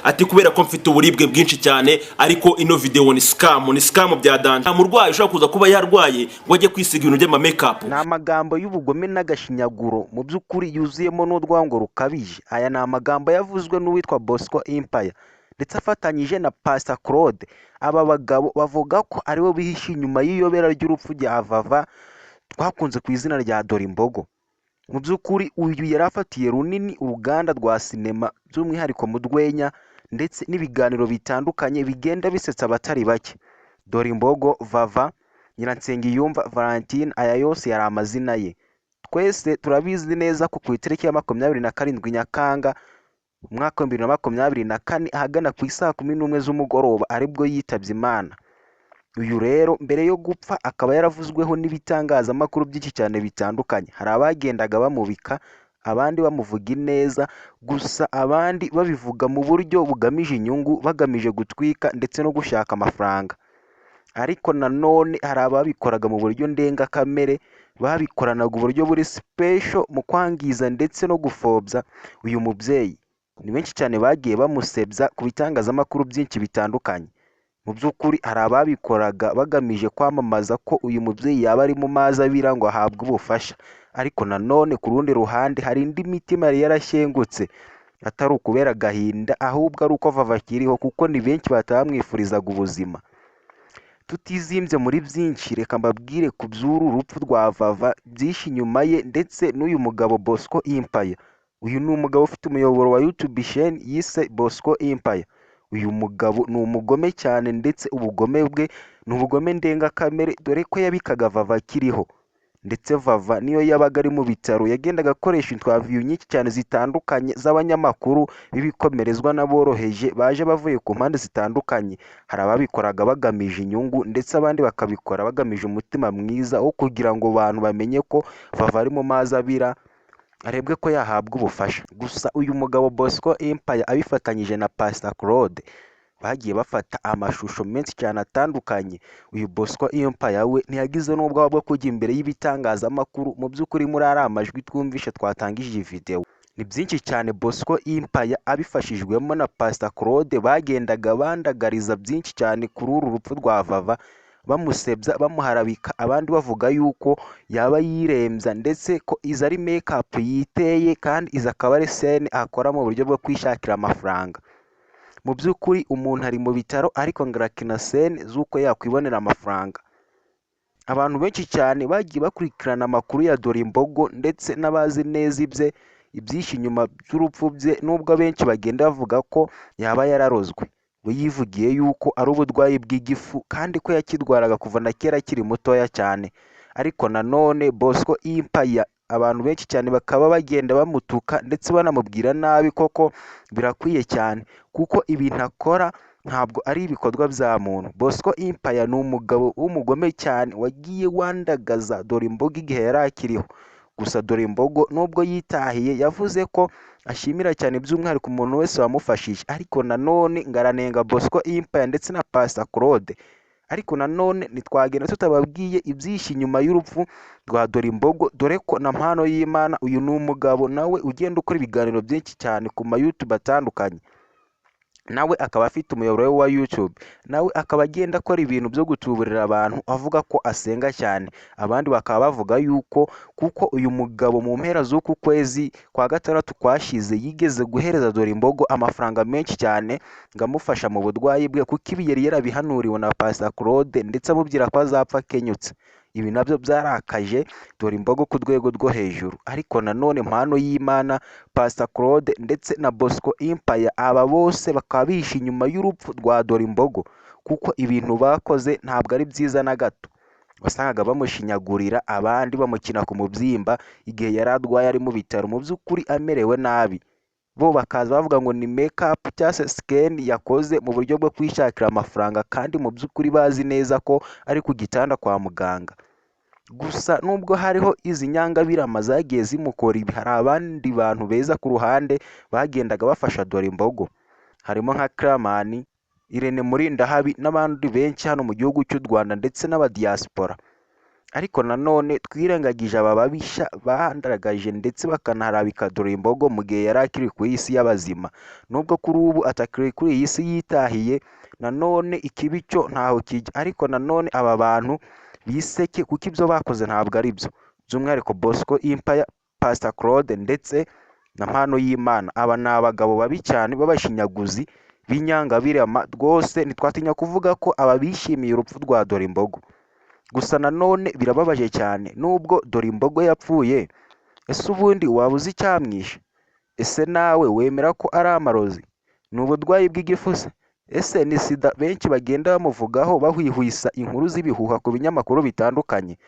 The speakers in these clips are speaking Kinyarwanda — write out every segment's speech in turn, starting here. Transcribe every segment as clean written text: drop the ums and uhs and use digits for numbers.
Ati kubera ko mfite uburibwe bwinshi cyane, ariko ino video ni scam, ni scam bya danger. Nta murwayi ushobora kuza kuba yarwaye ngo ajye kwisiga ibintu by'ama makeup. Ni amagambo y'ubugome n'agashinyaguro, mu by'ukuri yuzuyemo n'urwango rukabije. Aya ni amagambo yavuzwe n'uwitwa Bosco Empire ndetse afatanyije na Pastor Claude. Aba bagabo bavuga ko aribo bihishe inyuma y'iyobera ry'urupfu rya Vava twakunze ku izina rya Dorimbogo. Mu by'ukuri uyu yari afatiye runini uruganda rwa sinema, by'umwihariko mu rwenya ndetse n'ibiganiro bitandukanye bigenda bisetsa abatari bake. Dorimbogo Vava, Nyiransengiyumva Valentine, aya yose yari amazina ye. Twese turabizi neza ko ku itariki ya 27 Nyakanga umwaka wa 2024, ahagana ku isaa 11 z'umugoroba, aribwo yitabye Imana. Uyu rero mbere yo gupfa akaba yaravuzweho n'ibitangazamakuru byinshi cyane bitandukanye. Hari abagendaga bamubika, abandi bamuvuga ineza, gusa abandi babivuga mu buryo bugamije inyungu, bagamije gutwika ndetse no gushaka amafaranga. Ariko nanone hari ababikoraga mu buryo ndengakamere, babikoranaga uburyo buri special mu kwangiza ndetse no gupfobya uyu mubyeyi. Ni benshi cyane bagiye bamusebya ku bitangazamakuru byinshi bitandukanye. Mu by'ukuri hari ababikoraga bagamije kwamamaza ko uyu mubyeyi yaba ari mu mazi abira ngo ahabwe ubufasha. Ariko nanone ku rundi ruhande hari indi mitima yari yarashyengutse, atari ukubera agahinda ahubwo ari uko Vava akiriho, kuko ni benshi batamwifurizaga ubuzima. Tutizimbye muri byinshi, reka mbabwire ku by'uru rupfu rwa Vava byinshi inyuma ye ndetse n'uyu mugabo Bosco Empire. Uyu ni umugabo ufite umuyoboro wa YouTube chain yise Bosco Empire. Uyu mugabo ni umugome cyane, ndetse ubugome bwe ni ubugome ndengakamere, dore ko yabikaga Vava akiriho. Ndetse Vava niyo yabaga ari mu bitaro yagendaga akoresha interview nyinshi cyane zitandukanye z'abanyamakuru b'ibikomerezwa n'aboroheje baje bavuye ku mpande zitandukanye. Hari ababikoraga bagamije inyungu, ndetse abandi bakabikora bagamije umutima mwiza wo kugira ngo abantu bamenye ko Vava ari mu mazi abira, arebwe ko yahabwa ubufasha. Gusa uyu mugabo Bosco Empire abifatanyije na Pastor Claude bagiye bafata amashusho menshi cyane atandukanye. Uyu Bosco Empire we ntiyagize n'ubwoba bwo kujya imbere y'ibitangazamakuru. Mu by'ukuri muri ariya majwi twumvishe twatangije iyi video, ni byinshi cyane Bosco Empire abifashijwemo na Pastor Claude bagendaga bandagariza byinshi cyane kuri uru rupfu rwa Vava, bamusebya, bamuharabika, abandi bavuga yuko yaba yirembya ndetse ko izi ari makeup yiteye kandi izi akaba ari scene akora mu buryo bwo kwishakira amafaranga. Mu by'ukuri umuntu ari mu bitaro ariko ngo arakina scene z'uko yakwibonera amafaranga. Abantu benshi cyane bagiye bakurikirana amakuru ya Dorimbogo ndetse n'abazi neza ibye, ibyinshi inyuma by'urupfu bye, nubwo abenshi bagenda bavuga ko yaba yararozwe. We yivugiye yuko ari uburwayi bw'igifu kandi ko yakirwaraga kuva na kera akiri mutoya cyane. Ariko nanone Bosco Empire abantu benshi cyane bakaba bagenda bamutuka ndetse banamubwira nabi. Koko birakwiye cyane, kuko ibintu akora ntabwo ari ibikorwa bya muntu. Bosco Empire ni umugabo w'umugome cyane wagiye wandagaza Dorimbogo igihe yari akiriho. Gusa Dorimbogo nubwo yitahiye yavuze ko ashimira cyane by'umwihariko umuntu wese wamufashije, ariko nanone ngo aranenga Bosco Empire ndetse na Pastor Claude. Ariko nanone ntitwagenda tutababwiye ibyinshi inyuma y'urupfu rwa Dorimbogo, dore ko na Mpano y'Imana, uyu ni umugabo nawe ugenda ukora ibiganiro byinshi cyane ku ma YouTube atandukanye, nawe akaba afite umuyoboro we wa YouTube, nawe akaba agenda akora ibintu byo gutuburira abantu avuga ko asenga cyane. Abandi bakaba bavuga yuko kuko uyu mugabo mu mpera z'uku kwezi kwa gatandatu kwashize yigeze guhereza Dorimbogo amafaranga menshi cyane ngo amufasha mu burwayi bwe, kuko ibi yari yarabihanuriwe na Pastor Claude ndetse amubwira ko azapfa akenyutse. Ibi nabyo byarakaje Dorimbogo ku rwego rwo hejuru. Ariko nanone Mpano y'Imana, Pastor Claude ndetse na Bosco Empire, aba bose bakaba bihishe inyuma y'urupfu rwa Dorimbogo, kuko ibintu bakoze ntabwo ari byiza na gato. Wasangaga bamushinyagurira, abandi bamukina ku mubyimba igihe yari arwaye ari mu bitaro, mu by'ukuri amerewe nabi. Bo bakaza bavuga ngo ni makeup cyangwa se scene yakoze mu buryo bwo kwishakira amafaranga, kandi mu by'ukuri bazi neza ko ari ku gitanda kwa muganga. Gusa nubwo hariho izi nyangabirama zagiye zimukora ibi, hari abandi bantu beza ku ruhande bagendaga bafasha Dorimbogo, harimo nka Clamani, Irene Murindahabi n'abandi benshi hano mu gihugu cy'u Rwanda ndetse n'abadiaspora. Ariko nanone twirengagije aba babisha bandagaje ndetse bakanaharabika Dorimbogo mu gihe yari akiri ku isi y'abazima. Nubwo kuri ubu atakiri kuri iyi si yitahiye, nanone ikibi cyo ntaho kijya. Ariko nanone aba bantu biseke kuko ibyo bakoze ntabwo ari byo. By'umwihariko Bosco Empire, Pastor Claude ndetse na Mpano y'Imana. Aba ni abagabo babi cyane b'abashinyaguzi b'inyangabirama, rwose ntitwatinya kuvuga ko aba bishimiye urupfu rwa Dorimbogo. Gusa nanone birababaje cyane nubwo Dorimbogo yapfuye, ese ubundi waba uzi icyamwishe? Ese nawe wemera ko ari amarozi? Ni uburwayi bw'igifu se? Ese ni sida benshi bagenda bamuvugaho bahwihwisa inkuru z'ibihuha ku binyamakuru bitandukanye?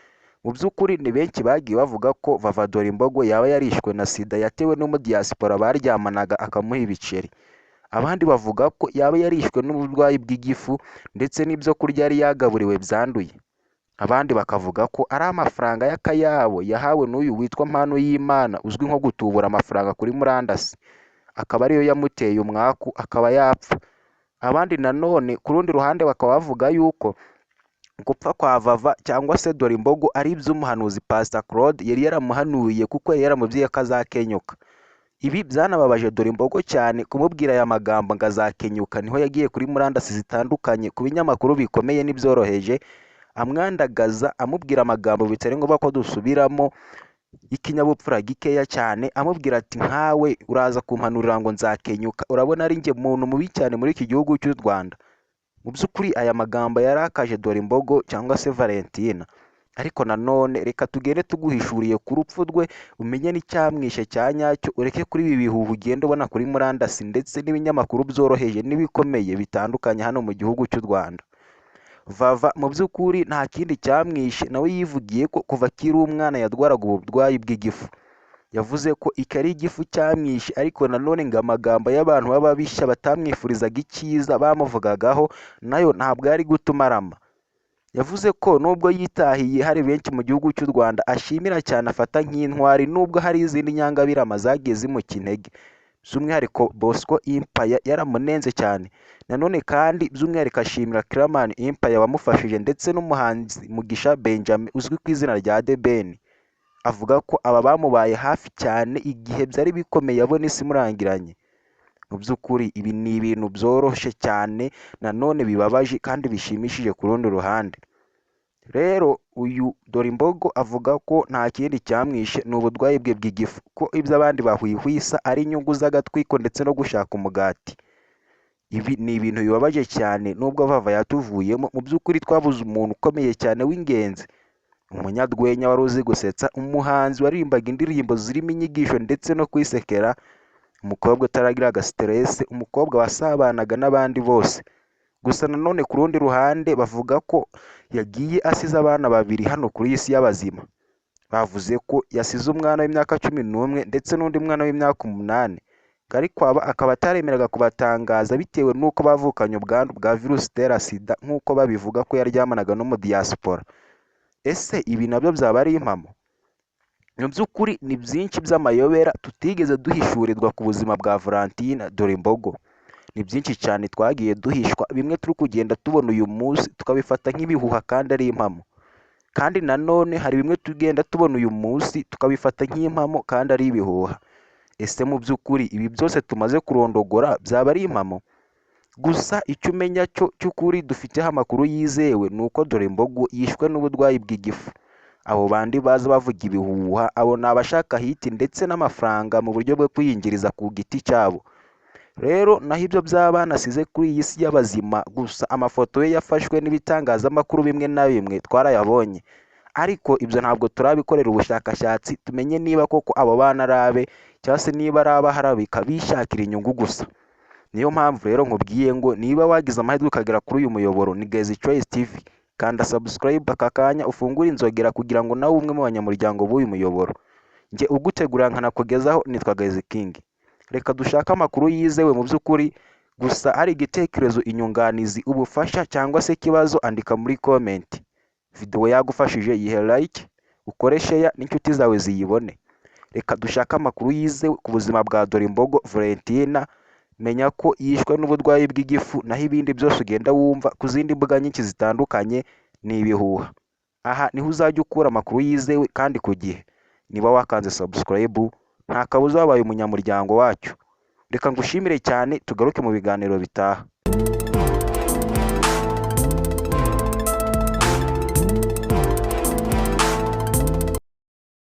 Mu by'ukuri ni benshi bagiye bavuga ko Vava Dorimbogo yaba yarishwe na sida yatewe n'umudiyasipora baryamanaga akamuha ibiceri. Abandi bavuga ko yaba yarishwe n'uburwayi bw'igifu ndetse n'ibyo kurya yari yagaburiwe byanduye. Abandi bakavuga ko ari amafaranga y'akayabo yahawe n'uyu witwa Mpano y'Imana uzwi nko gutubura amafaranga kuri murandasi, akaba ariyo yamuteye umwaku akaba yapfa. Abandi nanone ku rundi ruhande bakaba bavuga yuko gupfa kwa Vava cyangwa se Dorimbogo ari iby'umuhanuzi Pastor Claude yari yaramuhanuye kuko yari yaramubwiye ko azakenyuka. Ibi byanababaje Dorimbogo cyane kumubwira aya magambo ngo azakenyuka, niho yagiye kuri murandasi zitandukanye ku binyamakuru bikomeye n'ibyoroheje amwandagaza amubwira amagambo bitari ngombwa ko dusubiramo y'ikinyabupfura gikeya cyane, amubwira ati nkawe uraza kumpanurira ngo nzakenyuka, urabona ari njye muntu mubi cyane muri iki gihugu cy'u Rwanda. Mu by'ukuri aya magambo yarakaje Dorimbogo cyangwa se Valentina. Ariko nanone reka tugende tuguhishuriye ku rupfu rwe, umenye n'icyamwishe cya nyacyo, ureke kuri ibi bihuha ugenda ubona kuri murandasi ndetse n'ibinyamakuru byoroheje n'ibikomeye bitandukanye hano mu gihugu cy'u Rwanda. Vava mu by'ukuri nta kindi cyamwishe, nawe yivugiye ko kuva akiri umwana yarwaraga uburwayi bw'igifu. Yavuze ko iki ari igifu cyamwishe, ariko nanone ngo amagambo y'abantu b'ababisha batamwifurizaga icyiza bamuvugagaho nayo ntabwo yari gutuma arama. Yavuze ko nubwo yitahiye hari benshi mu gihugu cy'u Rwanda ashimira cyane afata nk'intwari, nubwo hari izindi nyangabirama zagiye zimuca intege. By'umwihariko Bosco Empire yaramunenze cyane. Nanone kandi by'umwihariko ashimira Killaman Empire wamufashije ndetse n'umuhanzi Mugisha Benjamin uzwi ku izina rya The Ben. Avuga ko aba bamubaye hafi cyane igihe byari bikomeye abona isi imurangiranye. Mu by'ukuri ibi ni ibintu byoroshye cyane nanone bibabaje kandi bishimishije ku rundi ruhande. Rero uyu Dorimbogo avuga ko nta kindi cyamwishe ni uburwayi bwe bw'igifu, ko ibyo abandi bahwihwisa ari inyungu z'agatwiko ndetse no gushaka umugati. Ibi ni ibintu bibabaje cyane nubwo Vava yatuvuyemo, mu by'ukuri twabuze umuntu ukomeye cyane w'ingenzi. Umunyarwenya wari uzi gusetsa, umuhanzi waririmbaga indirimbo zirimo inyigisho ndetse no kwisekera, umukobwa utaragiraga siterese, umukobwa wasabanaga n'abandi bose. Gusa nanone ku rundi ruhande bavuga ko yagiye asize abana babiri hano kuri iyi si y'abazima. Bavuze ko yasize umwana w'imyaka 11 ndetse n'undi mwana w'imyaka 8. Ariko aba akaba ataremeraga kubatangaza bitewe n'uko bavukanye ubwandu bwa virusi itera sida nk'uko babivuga ko yaryamanaga n'umudiyasipora. Ese ibi nabyo byaba ari impamo? Mu by'ukuri ni byinshi by'amayobera tutigeze duhishurirwa ku buzima bwa Valentina Dorimbogo. Ni byinshi cyane twagiye duhishwa, bimwe turi kugenda tubona uyu munsi tukabifata nk'ibihuha kandi ari impamo. Kandi nanone hari bimwe tugenda tubona uyu munsi tukabifata nk'impamo kandi ari ibihuha. Ese mu by'ukuri ibi byose tumaze kurondogora byaba ari impamo? Gusa icyo umenya cyo cy'ukuri dufiteho amakuru yizewe ni uko Dorimbogo yishwe n'uburwayi bw'igifu. Abo bandi baza bavuga ibihuha, abo ni abashaka hiti ndetse n'amafaranga mu buryo bwo kwiyinjiriza ku giti cyabo. Rero naho ibyo by'abana asize kuri iyi si y'abazima, gusa amafoto ye yafashwe n'ibitangazamakuru bimwe na bimwe twarayabonye. Ariko ibyo ntabwo turabikorera ubushakashatsi tumenye niba koko abo bana ari abe cyangwa se niba ari abaharabika bishakira inyungu gusa. Niyo mpamvu rero nkubwiye ngo niba wagize amahirwe ukagera kuri uyu muyoboro ni Gezi Choice TV, kanda subscribe aka kanya ufungure inzogera kugira ngo nawe umwe mu banyamuryango b'uyu muyoboro. Njye ugutegurira nkanakugezaho nitwa Gezi King. Reka dushake amakuru yizewe mu by'ukuri, gusa hari igitekerezo, inyunganizi, ubufasha cyangwa se ikibazo andika muri comment. Video yagufashije yihe like, ukore share n'inshuti zawe ziyibone. Reka dushake amakuru yizewe ku buzima bwa Dorimbogo Valentina, menya ko yishwe n'uburwayi bw'igifu, naho ibindi byose ugenda wumva ku zindi mbuga nyinshi zitandukanye ni ibihuha. Aha niho uzajya ukura amakuru yizewe kandi ku gihe. Niba wakanze subscribe, nta kabuza wabaye umunyamuryango wacyo. Reka ngushimire cyane, tugaruke mu biganiro bitaha.